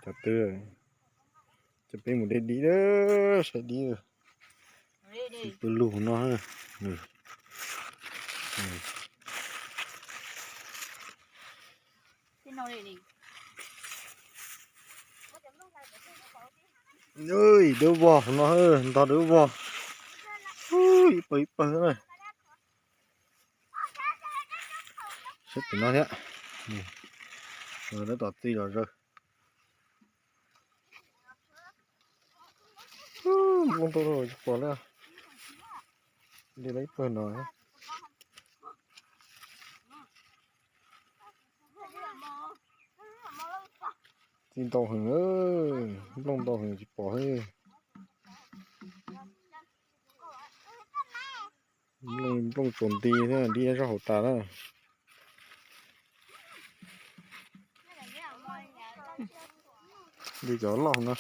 Cov twg, cov peb mus de dib, saib dib. Pw lug no. Dawb vog no, ntog dawb vog. Ib pawg ib pawg na. Saib tim no thiab. Lawv tom txij los zaws. Nplooj tau tsis pom li. Li lawv ib pawg no. Txij ntau heev, nplooj ntau heev tsis pom. Nplooj tsaus nti thiab, dib nyob sab hauv tas na. Li cov loj no.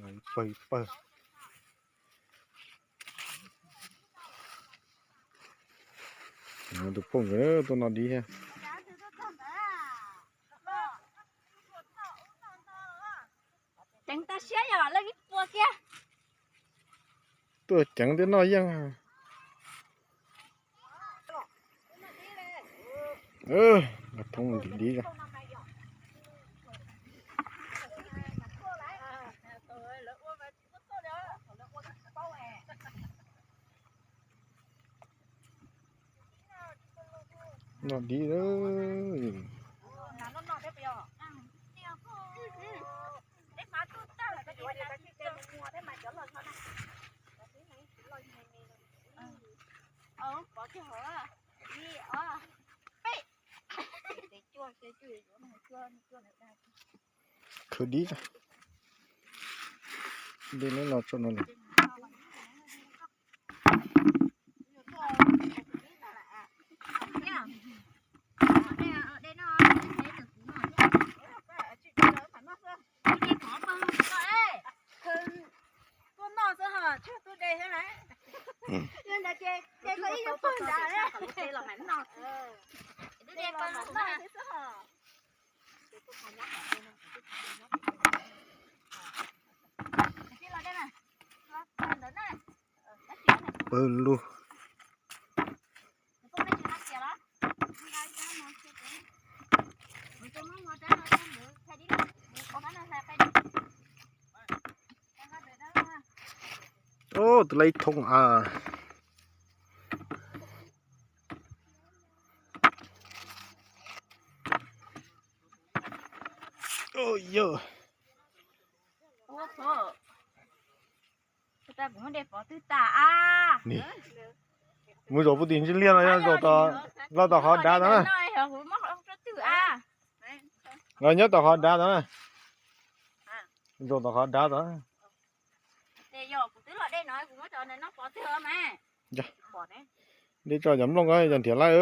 Ib pawg ib pawg. Tus phooj ywg tuaj noj dib thiab. Ceev tag siab yog lawv ib puas kiag. Tuaj ceev thiab noj yeej. Thoob ntim dib. Noj dib. Khawb dib. Dej lawv los tso no lawm. Tuaj noj xwb ho tshuav tub de thiab na. Yog ntawd ces de koj ib nyuag pawg nrad. Pawg lug. Ub, tus lej thoob av. Yog mus zaum puag tim ntsis liaj los yog zaum, los tom qhov dav tod na. Los nyob tom qhov dav tod na. Zaum tom qhov dav tod. Dej tso cov nplooj ko yog nrhiav laij.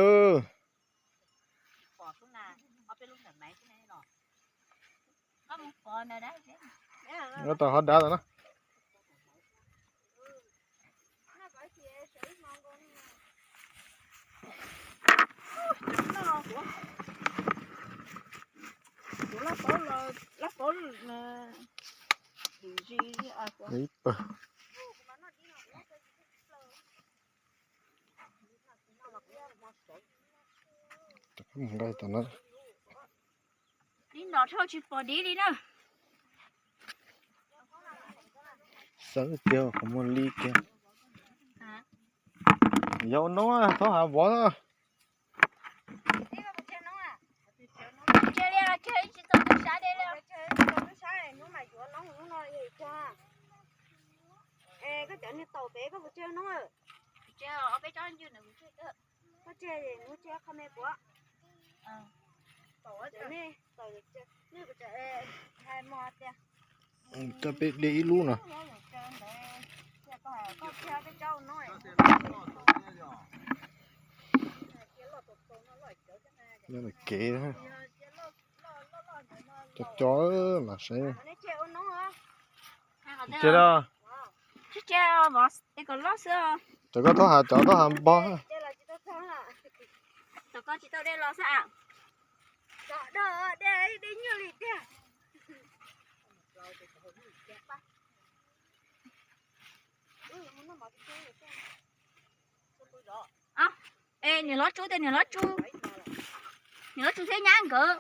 Nyob tom qhov dav tod na. Ib pawg. Mus nqa tom no. Dib nrov dhau tsis pom dib li na. Xawb kiag qhov muag li kiag. Yog ua noob txhob hav vov. Koj cov niag taus pem koj puas tseg noob? Koj tseg, mus tseg qho me puav. Cov peb de ib lub no. Nyob kev cov cov lam saib. Ces los, ces koj txhob has cov txhob has npog. Tom koj tsis tau de los xwb. Es niam hlob Tsu tias niam hlob Tsu, niam hlob Tsu thiab nyab nkawd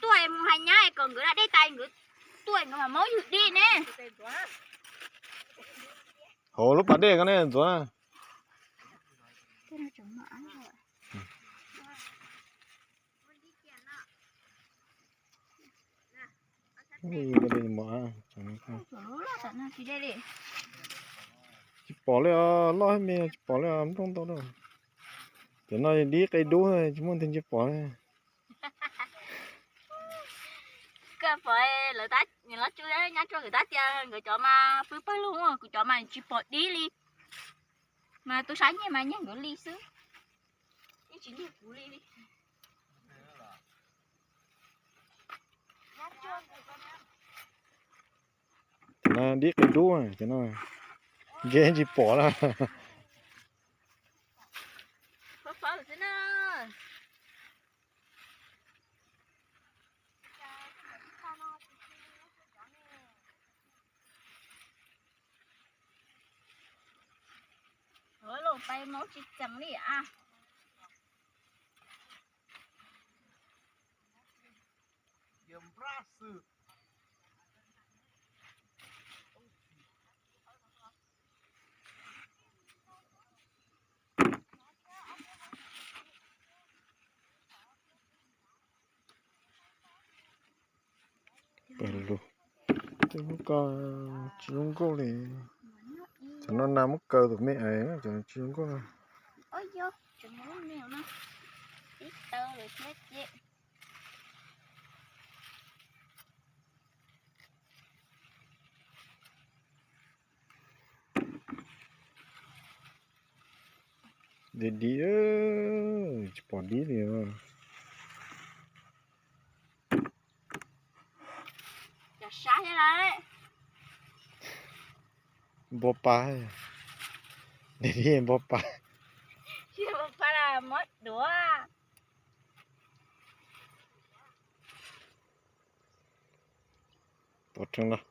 tuaj mus hais nyab kom nkawd da dej tas nkawd tuaj nkawd mam muab yus dej ne. Hauv lub pas dej ko nej ntxuav na. Tsis pom li os, loj me tsis pom li os, nplooj ntau lawm. Cov no dib qe dub tsis muaj nteeg tsis pom li. Koj pom lawv, niam hlob Tsu nyab Tsu nkawd tab tias nkawd cov mas pw pawg lug, kuv cov mas tsis pom dib li. Mas tus sab nyiag mas nyiag nkawd li xwb, yeej tsis nyiag kuv li li. Cov no dib qe dub, cov no nce tsis pom lawm. Los pais maub tsis tsees li a. Pawg lug, tej lub ko tsis zoo nkauj li. Cov no nas muab kaw tus me es, cov tsis zoo nkauj. Dib dib, tsis pom dib li. Npua pa, dib dib npua pa. Pov rheev los.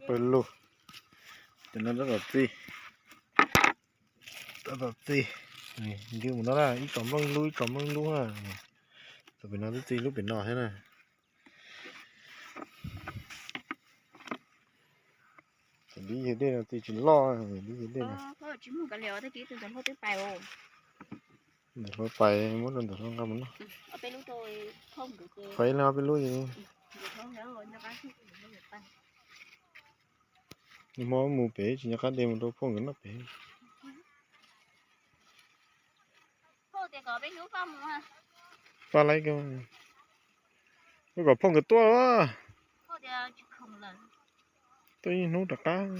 Pawg lug, cov no tab tom txi, tab tom txi. Ncw mus no na, ib tsom nplooj ib lub, ib tsom nplooj ib lub na. Tus pem no twb txi lub pem no thiab na. Tus dib yawg dej no txi tsis loj, dib yawg dej no. Ntawm hlob pais, muab rau ntawm hlob nqa mus noj. Pais ib leeg ob peb lub. Nws hmo mus pem tsis nco qab de mus rau phauj nkawd noj pem. Faj laib, wb kom phauj nkawd tuaj, tuaj ib hnub rov qab.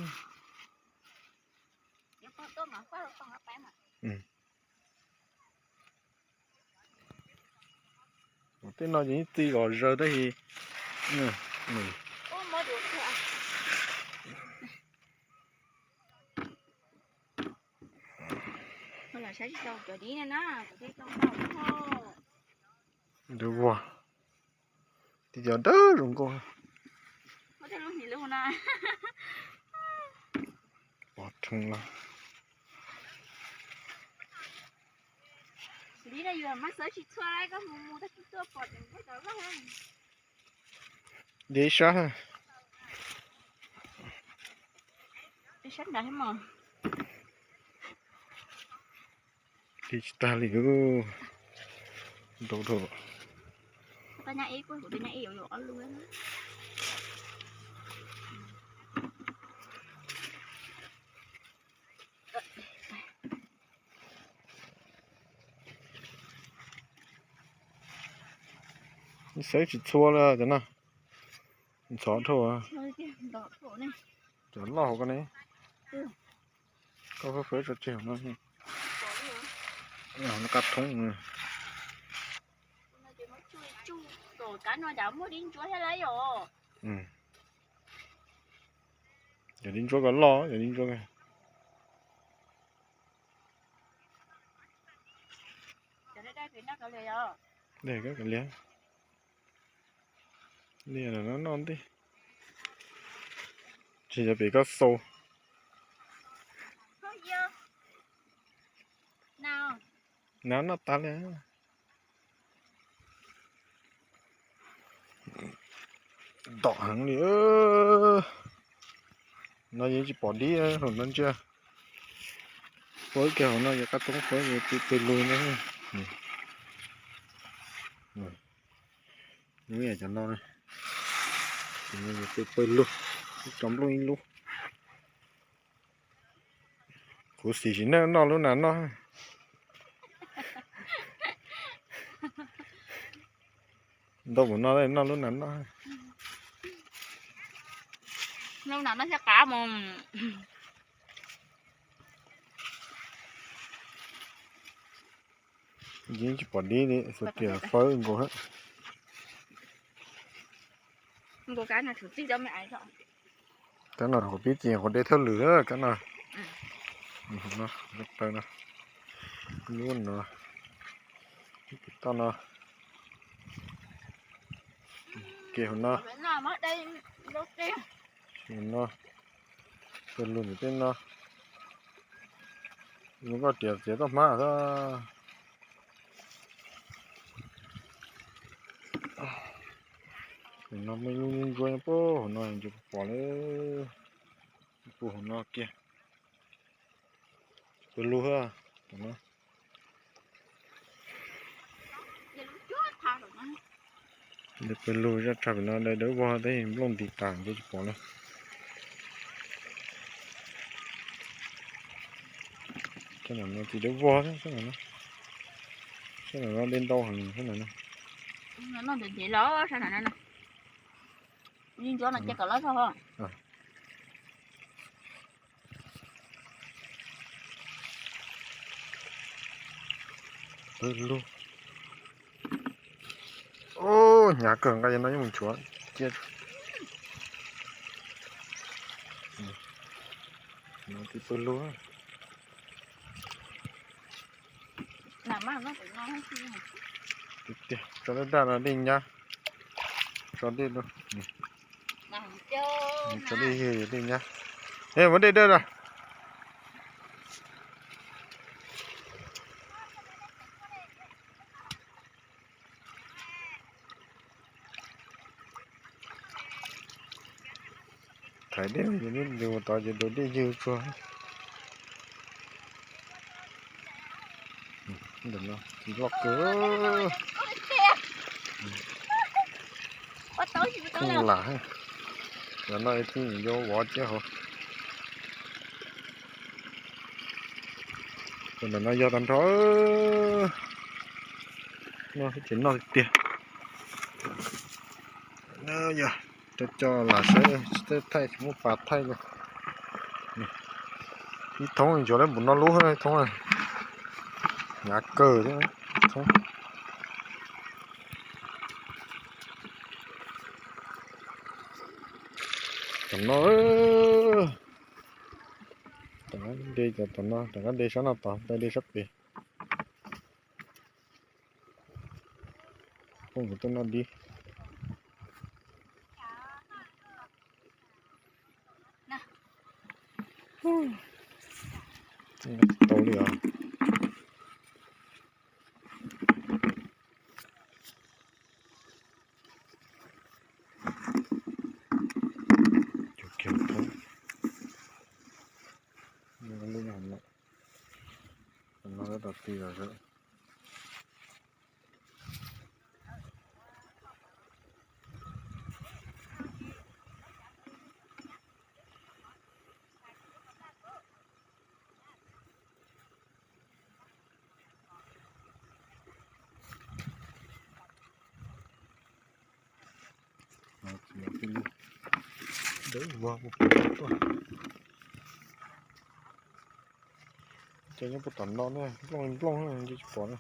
Tej no ces yeej txi los zaws tab sis Ntawd ua, tib cov dawb zoo nkauj. Pov rheev los. Dib sab. Dib tsis tag li. Rau rau. Xawb tsis txhua li cov no. Ntxhov dhau. Cov loj hauv ko ne. Koj fab fawb tso tseg hauv no. Qab thoob. Yog dib ntsuab ko loj, yog dib ntsuab ko. Dej kab kav liam. Liam no noj ntej. Tsis yog pem koj xau. Noj, noj tas li. Tom heev li. No yeej tsis pom dib hauv no ntsia. Fawb kiag hauv no yog qab thoob fawb pw lug no. Lub yam cov no, pw pawg lug, ib co nplooj ib lub. Kuv xis sim neej noj lub nas noj. Ntau mus no noj lub nas noj. Lub nas noj thiaj qab mus. Yeej tsis pom dib li, xav tias fawb nkaus. Kab no qhuav pib txi qhuav de thawj lwm kab no. Taw no, lub no, toj no, ke hauv no. No, pawg lug ntawm tej no. Zoo nkauj tias txiav toj hmab xwb. No muaj ib lub ntsuab nyob puag hauv no, tsis pom li. Puag hauv no kiag. Pawg lug, tom no. Pawg lug zaj tshaj pem no dawb vog thiab nplooj nti tas ces tsis pom li. Sab no tsis dawb vog thiab, sab no, sab no dej ntau heev sab no. Pawg lug. Hnyav kawg, nqa no yeej mus nchuav cia. Pawg lug. Tiag tiag, tso dej daj no dej nyab. Tso dej lug. Tso dej ywg dej nyab. Muab dej dawj los. Thaiv dej, yus tod ces dej ywg tsuag. Ntawm no txiv loj kawg. Lam, cov no tib yuav vov ciab hauv. Ntawm no yog tag nrho. Noj tsis noj tiag. Yog cov cov lam saib tsis thaij, tsis muaj pas thaij li. Ib thoob nchuav lawm npaum no lub thoob, hnyav kawg thiab thoob. Tom no, tom qab de, tom no, tom qab de sab no tod, de sab pem. Phooj ywg tuaj noj dib. Tau li os. Cov kiag thoob. Lub no, no tab tom ti los sawv. Dawb vog puag pem tuaj. Ces nyob puag tom no na, nplooj nplooj ces tsis pom na.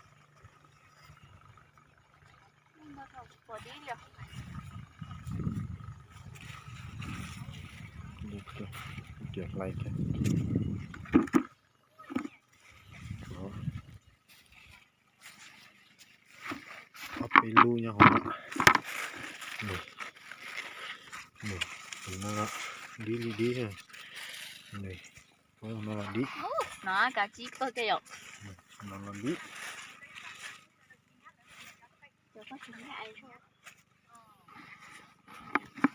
Tias hlais thiab. Ob peb lub nyob hauv no. Tus no dib li dib. Tus no los dib. No kav tsij pawg kiag yom. No los dib.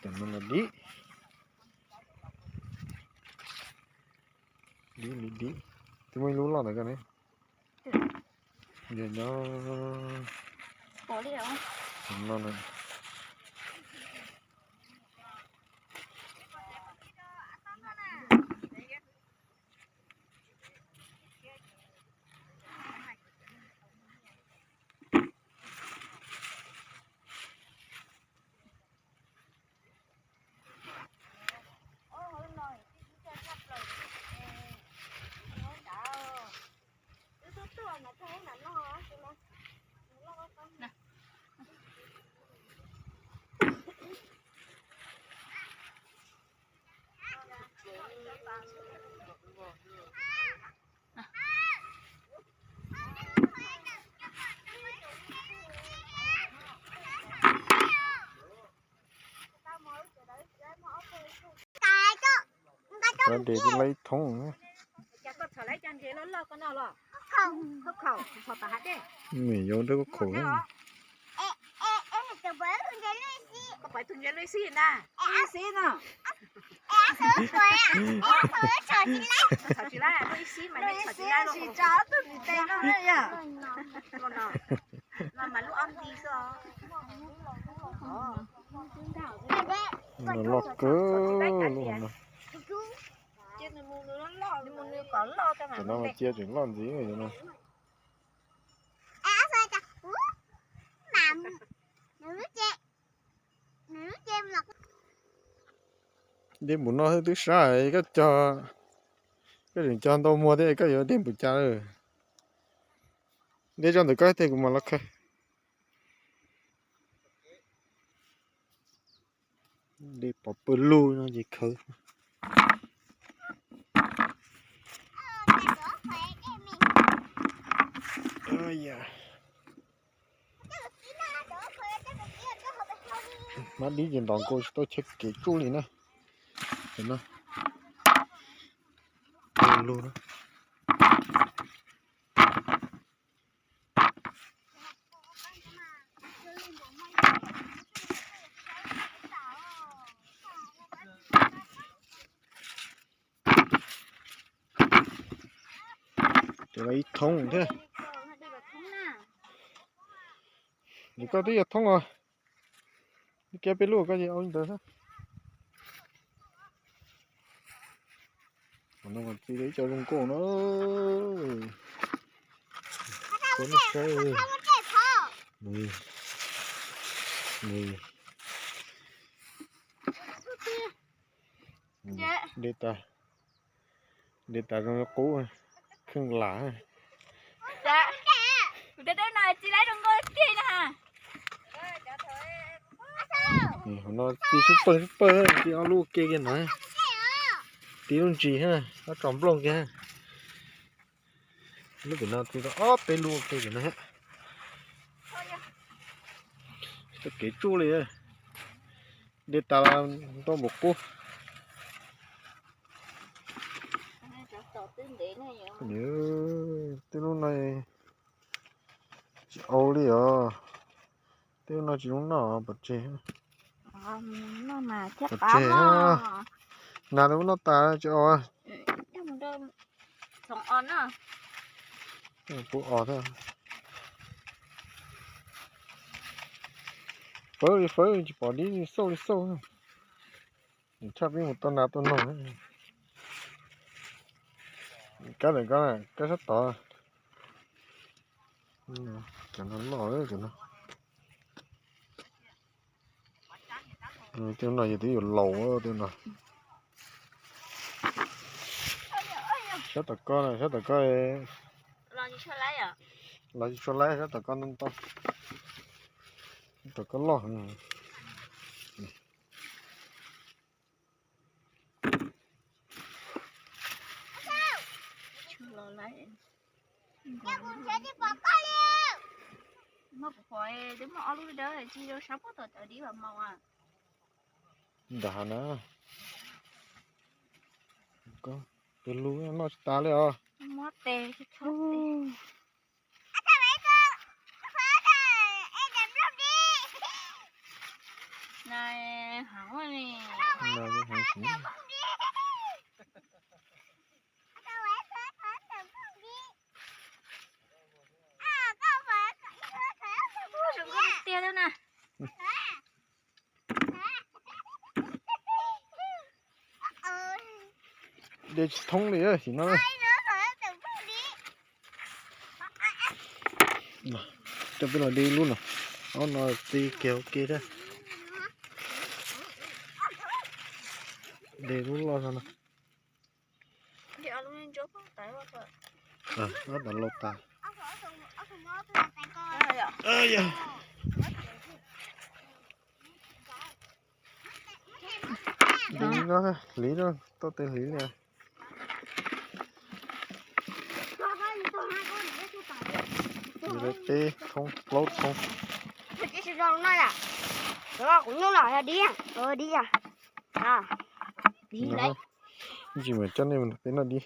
Cov no los dib. Dib li dib. Twb muaj ib lub loj ntawd koj ne. Yog nyob no na. Nqa de laib thoob. Nws yuav nrhiav koj khaum. Koj pov tus ntses lub ib xib na, ib xib no. Tsis laib, lub ib xib mas tsis laib, lub no mas lub ob nti xwb. Loj kawg lub no. Cov no mas cia tseem loj ntxiv no. Dej npaum no twb sab, koj cog, koj tseem cog ntau muag thiab koj yuav dej npaum cas lawm. Dej zoj ntawm koj thiab kuv mam los khaws. Dej pov pawg lug no ces khawv. Mab dib ces ntos nkaus tsis tau chaw kev tsuj li na. Pawg lug na. Ces los ib thoob thiab. Nws koj twb yog thoob os. Kiab peb lub koj ces au li ntawd xwb. Qhov no mas txi ib co zoo nkauj no. Saib, de tas, de tas zoo qub, kheej lam. Kuv tej teb no txi laib zoo nkauj tiag na. Hauv no txi sub pawg sub pawg, txi ob lub ua ke kiag no. Tib lub ntsis, ob tsos nplooj kiag. Lub pem no txi tau ob peb lub ua ke kiag no. Txoj kev tsuj li. De tas los ntau npaum qub. Tej lub no tsis au li os. Tej lub no tsis zoo noj pov tseg. Pov tseg. Nas lub noj tas tsis au. Kuv os thiab. Fawb li fawb tsis pom dib li xauj li xauj. Tshaj peb mus tua nas tua noog. Kab ntawm koj, kab sab tod. Cov no loj, cov no. Tej no yog twb yuav laus tej no. Sab tom ko, sab tom ko. Los tsis tshua laib, sab tom ko ntau ntau. Tom ko loj heev. Muaj kuv pom twb muaj ob lub dawb tsis rau sab puag tom cov dib vam maus. Nram hav na. Tus lub noj tsis tas li os. Muab tes. Tiag tiag na. De tsis thoob li sim no. Coj peb los de lub no. Ob no txi kiag ua ke thiab. De lub loj no. Ob tag loj tas. Hliv no, toj tes hliv li. Peb thoob plaub thoob. Kuv nyuj no yog dib, dib yog. Tsis mus coj nej mus peb noj dib.